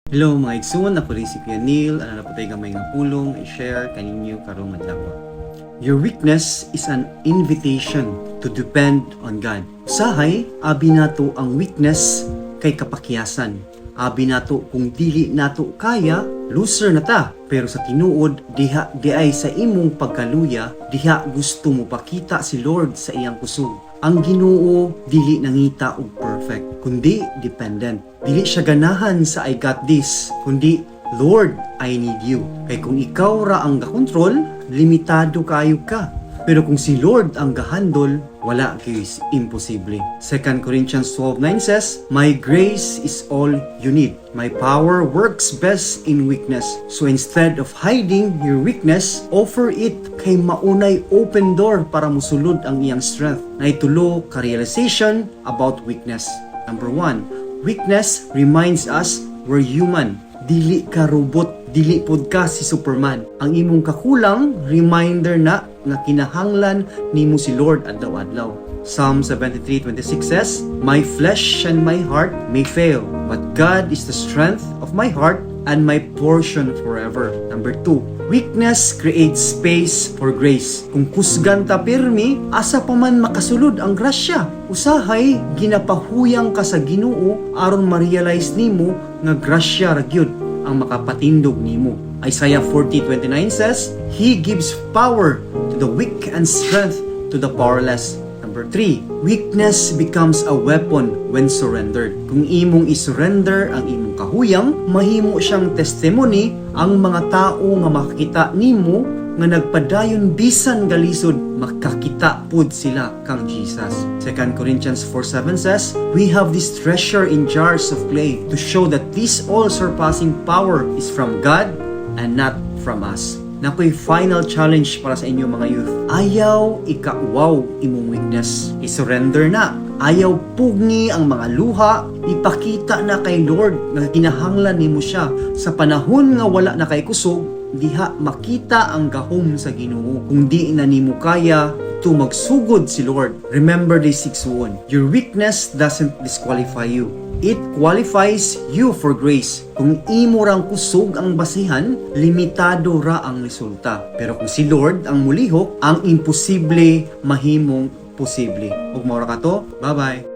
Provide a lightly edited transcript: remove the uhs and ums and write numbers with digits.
Hello, mga igsoon, ako rin si Kuya Neil. Ano na po tayo gamay nga pulong i-share kaninyo karong adlaw. Your weakness is an invitation to depend on God. Usahay, abi nato ang weakness kay kapakyasan. Abi nato kung dili nato kaya, loser na ta. Pero sa tinuod, diha diay sa imong pagkaluya, diha gusto mo pakita si Lord sa iyang kusog. Ang Ginoo dili nangita og perfect, kundi dependent. Dili siya ganahan sa "I got this," kundi "Lord, I need you." Kay kung ikaw ra ang gakontrol, limitado kayo ka. Pero kung si Lord ang gahandol, wala gyud imposible. 2 Corinthians 12:9 says, "My grace is all you need. My power works best in weakness." So instead of hiding your weakness, offer it kay maunay open door para musulod ang iyang strength. Naay tulo ka realization about weakness. Number 1, weakness reminds us we're human. Dili ka robot, dili pod ka si Superman. Ang imong kakulang, reminder na nga kinahanglan nimo si Lord adlaw-adlaw. Psalm 73:26 says, "My flesh and my heart may fail, but God is the strength of my heart and my portion forever." Number 2, weakness creates space for grace. Kung kusgan ta pirmi, asa pa man makasulod ang grasya? Usahay, ginapahuyang ka sa Ginoo aron ma-realize nimo nga grasya ra gyud ang makapatindog nimo. Isaiah 40:29 says, "He gives power to the weak and strength to the powerless." Number 3, weakness becomes a weapon when surrendered. Kung imong isurrender ang imong kahuyang, mahimo siyang testimony. Ang mga tao nga makakita nimo nga nagpadayon bisan galisod, makakita pud sila kang Jesus. 2 Corinthians 4:7 says, "We have this treasure in jars of clay to show that this all-surpassing power is from God and not from us." Naa ko'y final challenge para sa inyo, mga youth. Ayaw ika-wow imong weakness. I-surrender na. Ayaw pugngi ang mga luha. Ipakita na kay Lord nga kinahanglan nimo siya. Sa panahon nga wala na kay kusog, diha makita ang gahom sa Ginoo. Kung di na nimo kaya, to magsugod si Lord. Remember this, igsuon. Your weakness doesn't disqualify you. It qualifies you for grace. Kung imo rang kusog ang basihan, limitado ra ang resulta. Pero kung si Lord ang mulihok, ang imposible mahimong posible. Ug mao ra kato. Bye-bye.